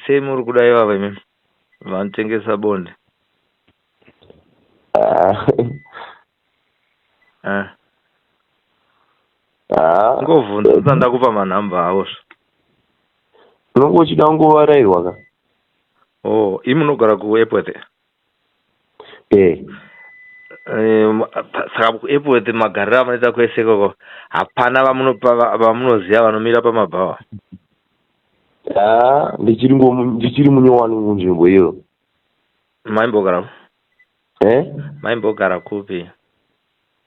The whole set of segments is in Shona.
Sei muri kuda ivava imimi vanotengesa bonde? Ah. Ah. Ah. Ngovhunza ndisati ndakupa manhamba avo zve. Unonge uchida kungovarairwa ka. Oh, imi munogara kuEpworth? Eh. Saka kuEpworth magariro amunoita kwese ikoko hapana vamunopa vamunoziva vanomira pamabhawa? Ah, ndichiri ndichiri munyowani munzvimbo iyo. Maimbogara? Eh? Maimbogara kupi?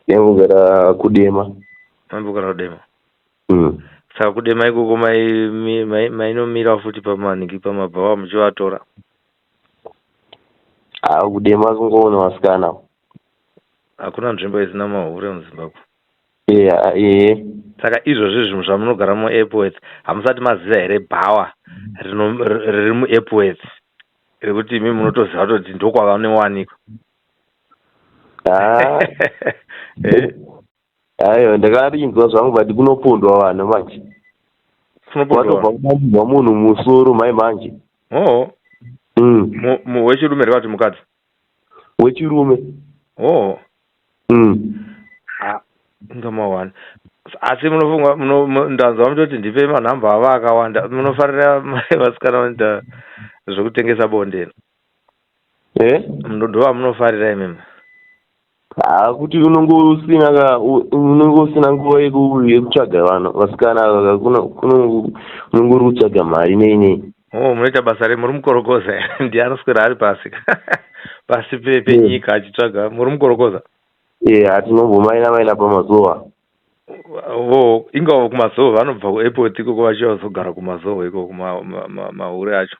Ndaimbogara kuDema. Maimbogara kuDema? Saka kuDema ikoko mainomira futi pamanhingi pamabhawa muchivatora? Ah, kuDema kungoona vasikana. Hakuna nzvimbo isina mahure muZimbabwe. Eya, ehe. Saka izvozvi zvinhu zvamunogara muEpworth hamusati maziva here bhawa riri muEpworth rekuti imi munotoziva kutoti ndokwavanowanikwa? Ah. Eh? Aiwa, ndakarinzwa zvangu but kunopondwa vanhu manje. Kunopondwa Watobva vanhu? kubambirwa munhu musoro mai manje. Oh. Wechirume here kana kuti mukadzi? Wechirume. Oh. Ah, inga mawana. Asi munofunga ndanzwa mutoti ndipe manhamba avo akawanda. Munofarira vasikana vanoita zvekutengesa bonde? Eh? Ndo vamunofarira imimi? Ah, kuti unonge usina ka unonge usina nguva yekutsvaga vanhu vasikana ava unonge uri kutsvaga mari nei nei. Oh, munoita basa re muri mukorokoza ndiye anoswera ari pasi pasi penyika achitsvaga muri mukorokoza? Eh, hatinombomaina maina pamazuva. Oh, ingava kumazowe vanobva kuAirport ikoko vachiuya kuzogara kumazowe ikoko mahure acho.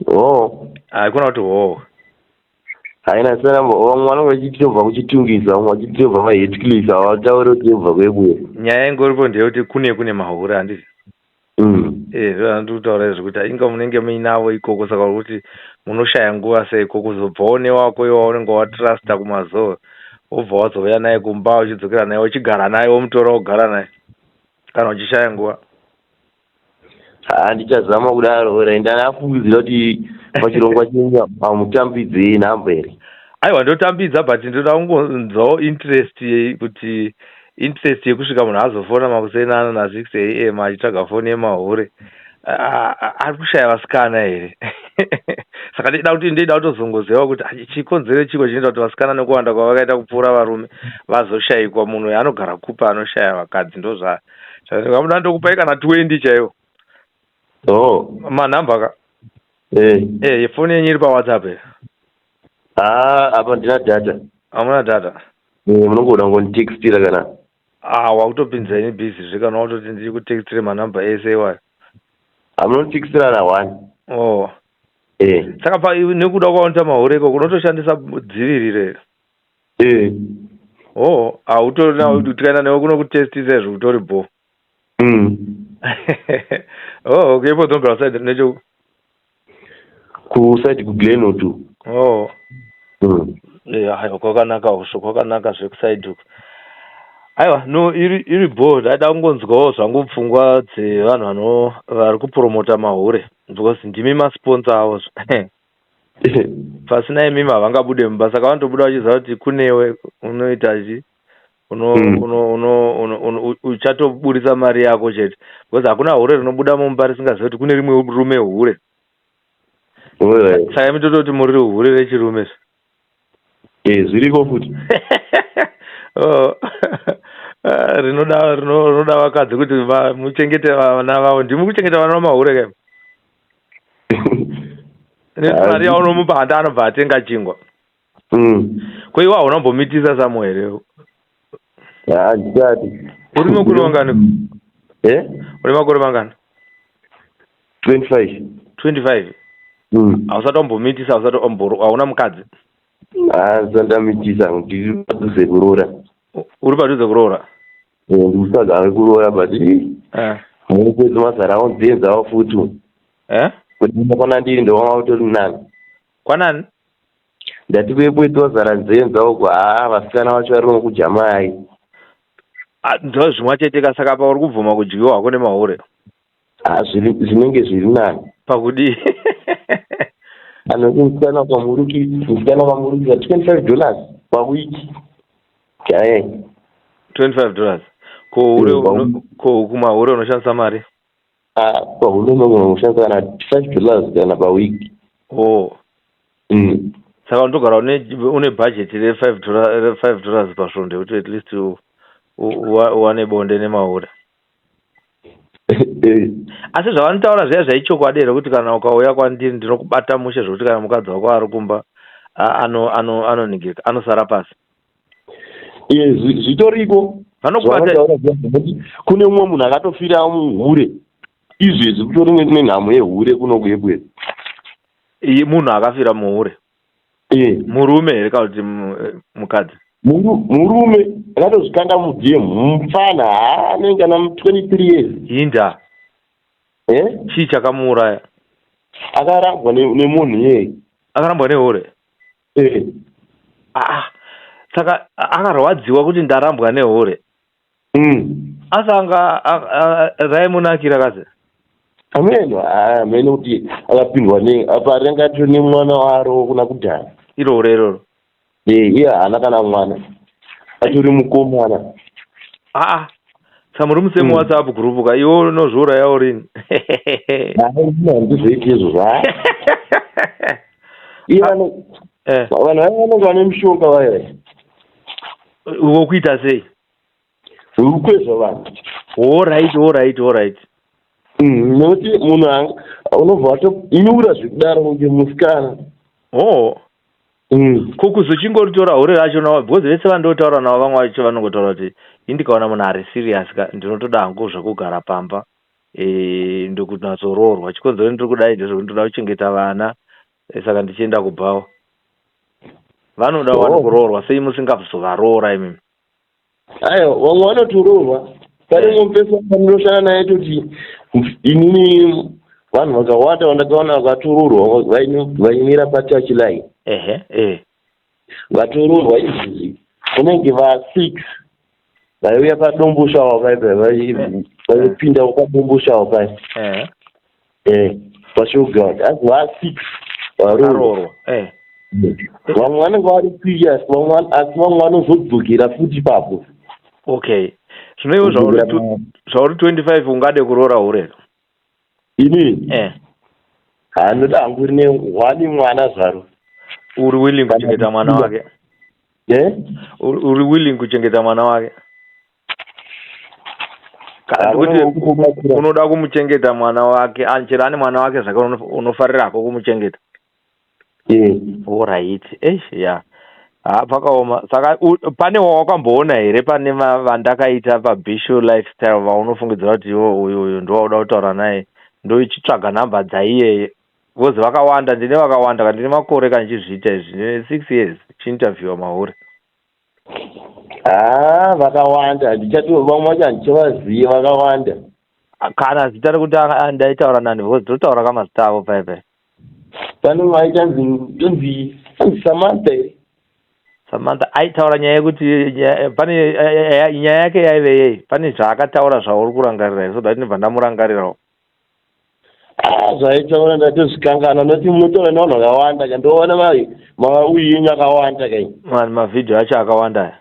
Oh. Haikona kuti ho. Haina sena vamwe vanenge vachiti tobva kuChitungwiza, vamwe vachiti tobva paHatcliffe, havatauri kuti tobva kuEpworth. Nyaya ingoripo ndeyekuti kune mahure handiti? Eh, ndozvandiri kutaura izvo kuti inga munenge muinavo ikoko saka uri kuti munoshaya nguva seiko kuzobvawo newako iwo waunenge watrusta kumazowe wobva wazouya naye kumba uchidzokera naye uchigara naye womutora wogara naye kana uchishaya nguva. Ha, ndichazama kudaro ora ndanafungidzira kuti pachirongwa chenyu hamutambidzi nhamba here? Aiwa, ndotambidza but ndoda kungonzwawo interest kuti interest yekusvika munhu azofona makuseni ano na6 am achitsvaga foni yemahure ari kushaya vasikana here? Saka ndida kuti ndida kutozongoziva kuti chikonzero chiko chinoita kuti vasikana nekuwanda kwavakaita kupfuura varume vazoshayikwa munhu anogara kupa anoshaya vakadzi. Ndozva zvamuda ndokupai kana 20 chaiwo. Oh. Manhamba ka. Eh. Eh, foni yenyu iri paWhatsApp here? Ah, apa ndina data. Hamuna data? Eh, munongoda kungonditextira kana. Ah, wakutopinza ini busy zve kana watoti ndiri kutextire manhamba ese iwayo. Hamunonditextira na one. Oh. Eh. Saka pa nekuda kwaunoita mahure ikoko unotoshandisa dziviriro here? Eh. Oh, hautorina tikaenda newe kuno kutestisa izvo utori bho. Oh, okay, ipo unogara side necho. Kuside kuGlenwood. Oh. Yeah, aiwa, kwakanaka usvo, kwakanaka zvekuside uko. Aiwa, no, iri bho. Ndaida kungonzwawo zvangu pfungwa dzevanhu vari kupromota mahure because ndimi masponsor avo. Pasina imimi havangabude mumba, saka vanotobuda vachiziva kuti kunewe unoita chi uno uno uchatoburisa mari yako chete because hakuna hure rinobuda mumba risingazivi kuti kune rimwe rume hure. Alright. Saka imi tototi muri hure rechirume. Eh, zviriko futi. Oh. Ah, rinoda vakadzi kuti muchengete vana vavo. Ndimi kuchengeta vana vamahure kai nekuti mari yaunomupa handi anobva atenga chingwa. Ko iwe hauna kumbomitisa Samuel here? Handisati. Uri makore mangani? Eh? Uri makore mangani? 25. 25? Mm. Hausati wambomitisa? Hausati hauna mukadzi? Handisati ndamitisa, ndiri padhuze kuroora. Uri padhuze kuroora? Eh, ndikutsvaga kuroora but mupedzi mazara aunzenzawo futi. Eh? Kuti kwana ndiri ndowanga utori nani. Kwanani? Ndati kuEpworth wazara nzenza uko, haa, vasikana vacho vari kujamai. Ah, ndo zvimwe chete ka. Saka pa uri kubvuma kudyiwa hako nemahure? Ah, zvinenge zviri nani. Pakudii? Anoti musikana ukamuruki musikana ukamurukisa $25 pawiki chaiye. $25. Ko hure ko kumahure unoshandisa mari? Ah, pahure unogona kushandisa kana $5 kana pawiki. Oh. Saka unotogara une budget re $5 pasvondo yekuti at least uwane bonde nemahure. Asi zvavanotaura zviya zvaichokwadi here kuti kana ukauya kwandiri ndinokubata mushe zvekuti kana mukadzi wako ari kumba anoningirika anosara pasi? Iye zvitoriko. Vanokubata Zvavanotaura zviya zvekuti kune mumwe munhu akatofira muhure izvezvi, kutori nenhamo yehure kuno kuEpworth. Iye munhu akafira muhure? Murume here kana kuti mukadzi? Murume akatozvikanda mudhemu, mupfana haanenge kana 23 years. Hinda. Eh? Chii chakamuuraya? Akarambwa nemunhu iyeye. Akarambwa nehure? Eh. Ah, saka akarwadziwa kuti ndarambwa nehure. Asi anga raimunakira kazi? Ameno, ameno kuti akapindwa nei apa, ringe atori nemwana waro kuna kudhara. Iro hure iroro? Eh, iye haana kana mwana, atori mukomana. Aa, saka muri musame WhatsApp group ka, iwe unozviurayawo rini? Handizoiti izvozvo. Ha, iye vanhu vaya vanenge vane mishonga vaya. Wokuita sei? Wekukwezva vanhu. Alright. Nekuti munhu unobva watonyura zvekudaro kunge musikana. Oh. Ko kuzochingoritora hure racho nawo, because vese vandotaura navo, vamwe vacho vanongotaura kuti indikaona munhu ari serious ka, ndinotoda hangu zvekugara pamba, ndokunatsoroorwa. Chikonzero ndiri kudai ndezvekuti ndoda kuchengeta vana, saka ndichienda kubhawa. Vanoda wani kuroorwa, sei musingazovaroora imimi? Aiwa, vamwe vanotoroorwa. Pane mupesa vandinoshanda naye, toti inini vanhu vakawanda vandakaona vakatoroorwa vaimira patouchline. ehe eh Vatoroorwa izvizvi unenge va6 vaiuya paDomboshawa pai, vaipinda paDomboshawa pai. Pashowground asi va6 varoorwa. Aroorwa. Vamwe vanenge vari serious, vamwe asi vamwe vanozodzokera futi ipapo. Okay, zvino iwe zvauri 25, ungade kuroora hure? Inini? Handoda hangu rine one mwana zvaro. Uri willing kuchengeta mwana wake? Eh? Uri willing kuchengeta mwana wake? Kana kuti unoda kumuchengeta mwana wake, chero ane mwana wake zvake, unofarira hako kumuchengeta? Alright, eish, ya, ha, pakaoma. Saka pane wawakamboona here pane vandakaita paBishu Lifestyle vaunofungidzira kuti iwo uyu ndowauda kutaura naye, ndoichitsvaga nhamba dzaiyeye? Because vakawanda, ndine vakawanda ka, ndine makore ka ndichizviita izvi, ndine 6 years chiinterviewa mahure. Ha, vakawanda, handichati vamwe vacho handichavazivi, vakawanda. Kana zita rekuti ndaitaura nani, because totaura kamazita avo pai pai. Pane vaitanzi tonzi anzi Samantha here? Samantha aitaura nyaya yekuti pane nyaya yake yaive yei? Pane zvaakataura zvauri kurangarira here, so that ndibva ndamurangarirawo? Ah, zvaitaura ndatozvikangana, noti munotaura nevanhu vakawanda ka, ndoona mauyi enyu akawanda kai. Mavhidhiyo acho akawanda aya.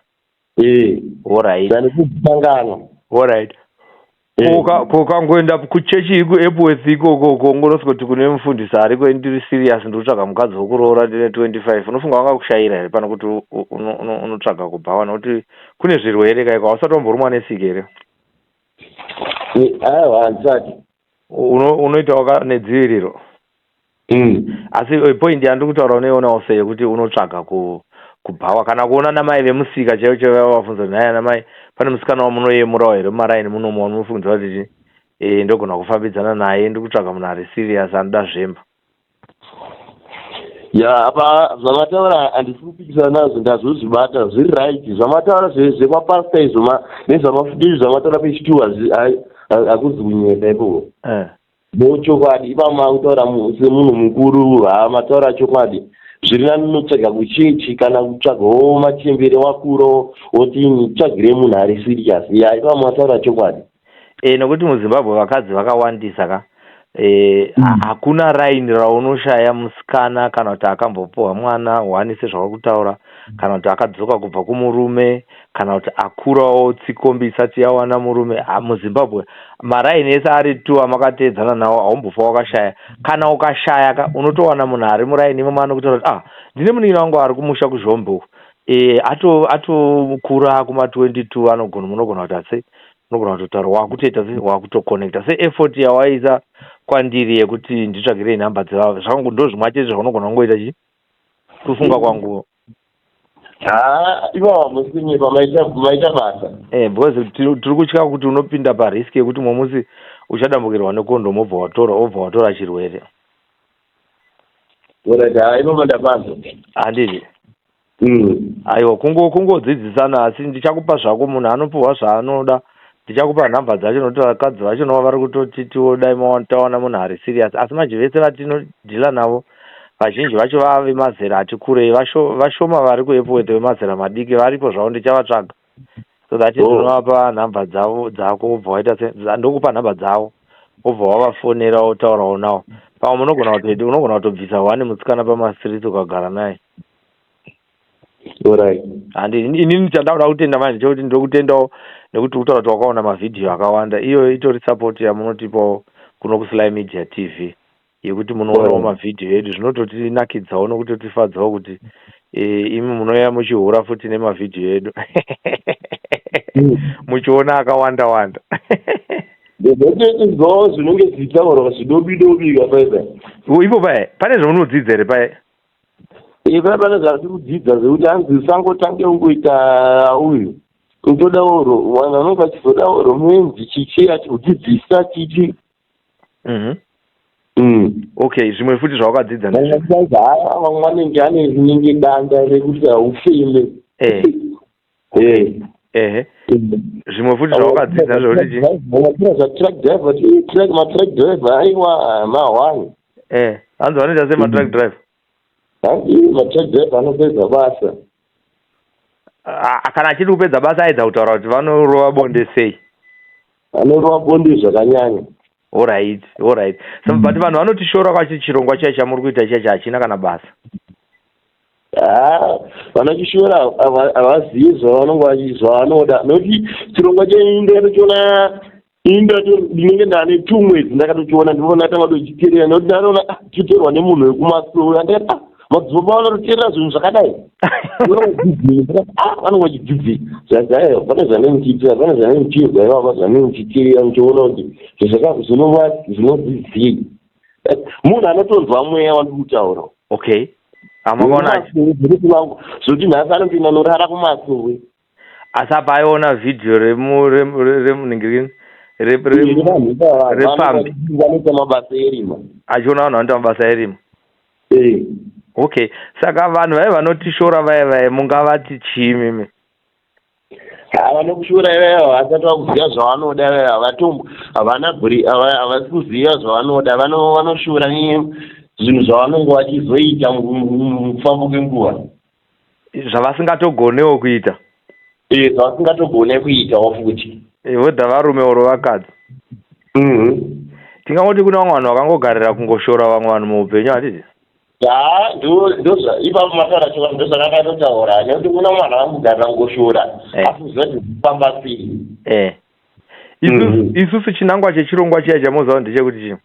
Eh. Alright. Ndandikuzvikanganwa. Alright. Ko kangoenda kuchechi ikuEpworth ikoko, kongonosvika kuti kune mufundisi ariko, ndiri serious, ndiri kutsvaga mukadzi wokuroora, ndine 25, unofunga vangakushayira here pano kuti unotsvaga kubhawa? Nokuti kune zvirwere kaiko, hausati wamborumwa nesiki here? Aiwa, handisati. Unoita nedziviriro? Asi point yandiri kutaura unoionawo sei, yekuti unotsvaga kubhawa kana kuona namai vemusika chaivo chaivo, vavafunza kuti, "Nhai ana mai, pane musikana wamunoyemurawo here mumaraini munomu wamunofungidzira kuti ndogona kufambidzana naye? Ndiri kutsvaga munhu ari serious anoda zvemba." Ya, apa zvamataura handisi kupikisana nazvo, ndazozvibata, zviri right zvamataura zvemapasta izvo nezvamafudiri zvamataura pechitu, hakuzi kunyepa ikoko. Chokwadi ipapo makutaura semunhu mukuru. Ha, mataura chokwadi, zviri nani unotsvaga kuchechi kana kutsvagawo machembere wakuro woti tsvagire munhu ari serious. Ya, ipapo mataura chokwadi. Nokuti muZimbabwe vakadzi vakawandisa ka. Hakuna raini raunoshaya musikana kana kuti akambopuhwa mwana one sezvauri kutaura, kana kuti akadzoka kubva kumurume, kana kuti akurawo tsikombi isati yawana murume. MuZimbabwe maraini ese ari tu amakateedzana nawo, haumbofa wakashaya. Kana ukashaya ka, unotowana munhu ari muraini imomo anokutaura kuti, "Ah, ndine munin'ina wangu ari kumusha kuZhombe uku." Atokura kuma22, anogona, munogona kuti ase unogona kutotaura, wakutoita se wakutokonekta seeffort yawaisa kwandiri yekuti nditsvagirei nhamba dzevavo. Zvangu ndo zvimwe chete zvaunogona kungoita chi kufunga kwangu. Ha, ivava musinyepa, maita basa. Because tiri kutya kuti unopinda parisk yekuti mwe musi uchadambukirwa nekondomu, wobva watora chirwere. Alright, ha, ivava ndapanzwa. Handiti? Aiwa, kungodzidzisana, asi ndichakupa zvako. Munhu anopiwa zvaanoda. Ndichakupa nhamba dzacho, nokuti vakadzi vacho nova vari kutotitiwo dai tawana munhu ari serious. Asi manje vese vatinodhila navo, vazhinji vacho vava vemazera ati kurei. Vashoma vari kuEpworth vemazera madiki. Varipo zvavo, ndichavatsvaga so that ndinovapa nhamba dzavo dzako, wobva waita se ndokupa nhamba dzavo, wobva wavafonera, wotaurawo navo. Pamwe unogona kutobvisa one musikana pamastreets ukagara naye. Handi inini chandakuda kutenda manje chekuti ndokutendawo nekuti kutaura kuti wakaona mavhidhiyo akawanda. Iyoyo itori support yamunotipawo kuno kuSly Media TV, yekuti munoonawo mavhidhiyo edu. Zvinototinakidzawo nokutotifadzawo kuti imi munouya muchihura futi nemavhidhiyo edu, muchiona akawanda wanda. Ndozvo zvinenge zvichitaurwa zvidobi dobi kapaisa. Ipo paye pane zvamunodzidza here paye? Ipa pane zvatiri kudzidza zvekuti hanzi usangotange ungoita uyu, utodawo vanhu vanenge vachizodawo romance, chichi achikudzidzisa chichi. Okay, zvimwe futi zvawakadzidza? Haya, vamwe vanenge ane rinenge danda rekuti haufeme. Ehe, zvimwe futi zvawakadzidza zvokuti chi? Vakura zvatruck driver, truck matruck driver, aiwa, mahwani. Hanzi vanoita sei matruck driver? Hanzi matruck driver anopedza basa. Ah, kana achiri kupedza basa, aedza kutaura kuti vanorova bonde sei? Anorova bonde zvakanyanya. Alright, so but vanhu vanotishora kwachi chirongwa chiya chamuri kuita chiya hachina kana basa. Ha, vanachishora havazivi zvavanonge zvavanoda, nokuti chirongwa chenyu ndakatochiona ini, ndinenge ndane 2 mwedzi ndakatochiona. Ndinoona tanga tochiteerera, nokuti ndanoona, ah, chitorwa nemunhu wekumasowe. Andakati, "Ah, madzibaba vanototeerera zvinhu zvakadai." Ah, vanonge vachidzidzei? Zvazaiwa pane zvanenge muchiitira, pane zvanenge muchinzwa ivava, zvanenge muchiteerera, muchiona kuti zvinova zvinodzidzei. Munhu anotonzwa mweya wandiri kutaura. Okay, amakaona. Vangu zvokuti nhasi anopinda norara kumasowe. Asi apa aiona vhidhiyo remunhingirini repfambi. Vanoita mabasa erima. Achiona vanhu vanoita mabasa erima. Okay, saka vanhu vaiva vanotishora vaya vaya, mungavati chii mimi? Ha, vanokushora ivaiva vasati vakuziva zvavanoda. Ivaiva havatombo havana bhuri, havasi kuziva zvavanoda. Vanoshora zvinhu zvavanonge vachizoita mukufamba kwenguva. Zvavasingatogonewo kuita. Zvavasingatogone kuitawo futi. Whether varume oro vakadzi. Tingangoti kune vamwe vanhu vakangogarira kungoshora vamwe vanhu muupenyu, handiti? Ha, ndozva ipapo mataura chokwadi, ndozvakakatotaura, nekuti kuna mwana vangogarira kungoshora asi kuziva kuti kufamba sei. Isusu chinangwa chechirongwa chiya chamuziva ndechekuti chii?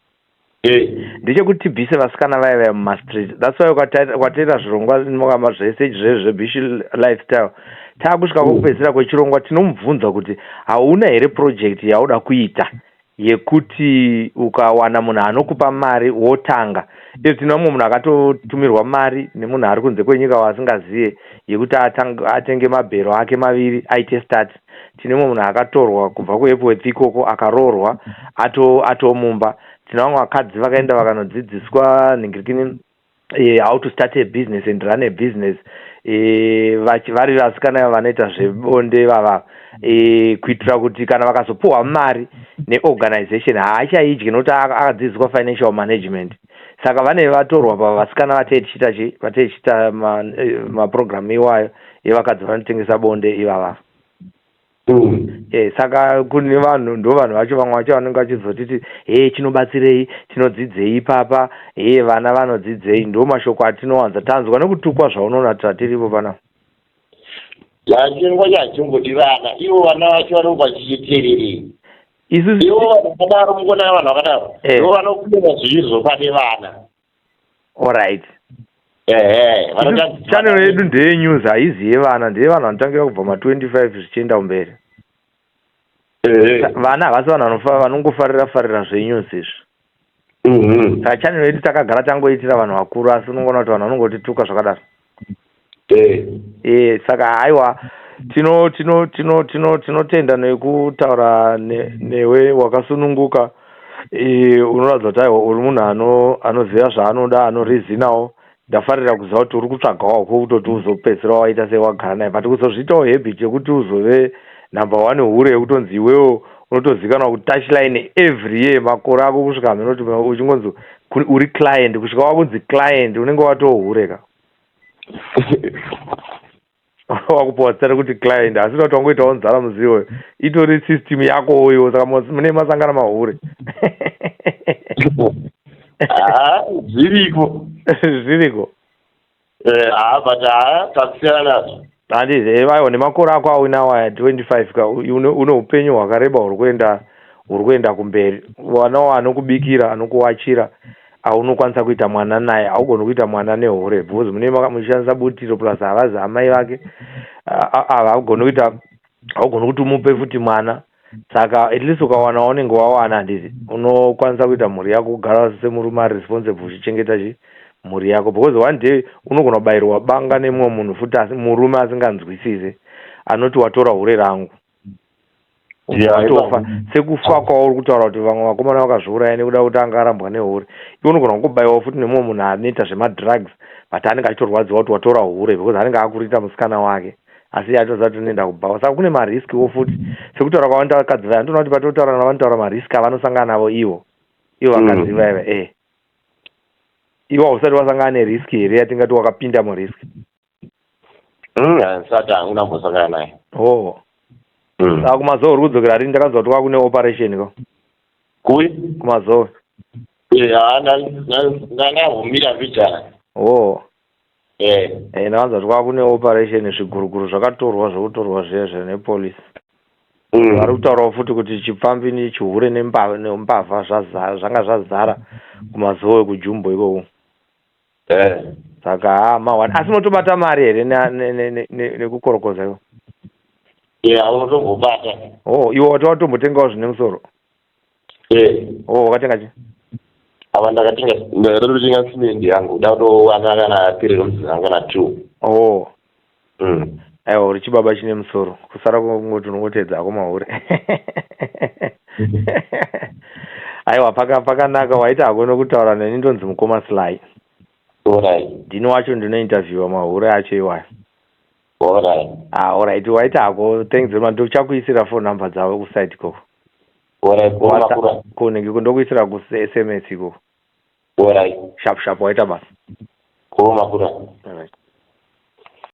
Ndechekuti tibvise vasikana vaya vaya mumastreet. That's why ukateera zvirongwa zvese zveBishu Lifestyle, taakusvika kwekupedzisira kwechirongwa, tinomubvunza kuti hauna here project yauda kuita yekuti ukawana munhu anokupa mari wotanga. Iyo tine mumwe munhu akatotumirwa mari nemunhu ari kunze kwenyika waasingaziye yekuti atenge mabhero ake maviri aite start. Tine mumwe munhu akatorwa kubva kuEpworth ikoko, akaroorwa, atomumba. Tine vamwe vakadzi vakaenda vakanodzidziswa nhingirikini, how to start a business and run a business, vari vasikana vanoita zvebonde vava, kuitira kuti kana vakazopuhwa mari neorganization haachaidyi, nokuti akadzidziswa financial management. Saka vane vatorwa pavasikana vatei tichiita chi vatei tichiita maprogramu iwayo evakadzi vanotengesa bonde ivava. Saka kune vanhu, ndo vanhu vacho, vamwe vacho vanenge vachizotiti, "He, chinobatsirei? Tinodzidzei ipapa? He, vana vanodzidzei?" Ndo mashoko atinowanza tanzwa nekutukwa zvaunoona tatiripo panapa. Chirongwa chachimbodi vana, ivo vana vacho vanenge vachiteererei? Isusu Ivo vanhu vakadaro, mungona vanhu vakadaro, ivo vanokuenda zvirizvo pane vana. Alright. Ehe. Channel yedu ndeyenews, haizi yevana, ndeyevanhu vanotangira kubva ma25 zvichienda kumberi. Vana havasi vanhu vanongofarira farira zvenews izvi. Saka channel yedu takagara tangoitira vanhu vakuru, asi unongoona kuti vanhu vanongotituka zvakadaro. Saka haiwa, tino tino tino tino tinotenda nekutaura newe wakasununguka. Unoratidza kuti aiwa, uri munhu anoziva zvaanoda, anorizinawo. Ndafarira kuziva kuti uri kutsvagawo kutoti uzopedzisira waita sei, wagara naye, but kuzozviitawo habit yekuti uzove number one hure, yekutonzi iwewo unotozikanwa kuti touchline every year, makore ako kusvika hameno kuti uchingonzi uri client, kusvika wakunzi client, unenge watohure ka, wakupiwa zita rekuti client, asi kuti wangoitawo nzara muzivo, itori system yakowo iwo. Saka mune masangana mahure. Ha, zviriko. Zviriko. Ha, but ha, takusiyana nazvo. Handizi, aiwa, nemakore ako auinawo aya 25 ka, une upenyu hwakareba huri kuenda kumberi. Wanawo anokubikira, anokuwachira, aunokwanisa kuita mwana naye. Haugoni kuita mwana nehure because mune muchishandisa butiro, plus havazi amai vake. Haugoni kuita, haugoni kuti umupe futi mwana. Saka at least ukawana waunenge wawana, handiti unokwanisa kuita mhuri yako, kugara semurume ari responsible, uchichengeta chi mhuri yako, because one day unogona kubayirwa banga nemumwe munhu futi, asi murume asinganzwisise anoti, "Watora hure rangu." Watofa sekufa kwauri kutaura kuti vamwe vakomana vakazviuraya nekuda kuti anga arambwa nehure. Iwe unogona kungobayiwa futi nemumwe munhu anoita zvemadrugs, but anenge achitorwadziwa kuti watora hure, because anenge akuriita musikana wake, asi iye atoziva kuti unoenda kubhawa. Saka kune mariskiwo futi, sekutaura kwavanoita vakadzi vaya. Ndinoona kuti patotaura navanotaura mariski avanosangana navo ivo vakadzi vaya. Iwo hausati wasangana neriski here yatingati wakapinda muriski? Handisati hangu ndambosangana naye. Oh. Saka kuMazowe uri kudzokera rini? Ndakanzwa kuti kwakune operation ko. Kui? KuMazowe. Ha, ndandambomira mbijana. Oh. Ndakanzwa kuti kwakune operation, zviguruguru zvakatorwa, zvokutorwa zviya zviya nepolisi. Vari kutaurawo futi kuti chipfambi nechihure nembavha zvanga zvazara kuMazowe, kuJumbo ikoko. Saka ha, mawani, asi unotobata mari here nekukorokoza iwo? Ya, unotombobata. Oh, iwe wati watombotengawo zvine musoro? Eh. Oh, wakatenga chi? Ava ndakatenga, ndatotenga simendi yangu, da kutovaka kana three rooms dzangu kana two. Oh. Aiwa, uri chibaba chine musoro. Kusara kungoti unongotedzako mahure. Aiwa, pakanaka, waita hako nokutaura neni. Ndonzi mukoma Sly. Ndini wacho ndinointerviewa mahure acho iwayo. Ah, alright, waita hako, thanks very much. Ndochakuisira phone number dzavo kusite ikoko. Alright. Kunenge ndokuisira kuSMS ikoko. Alright. Sharp sharp, waita basa. Komakura.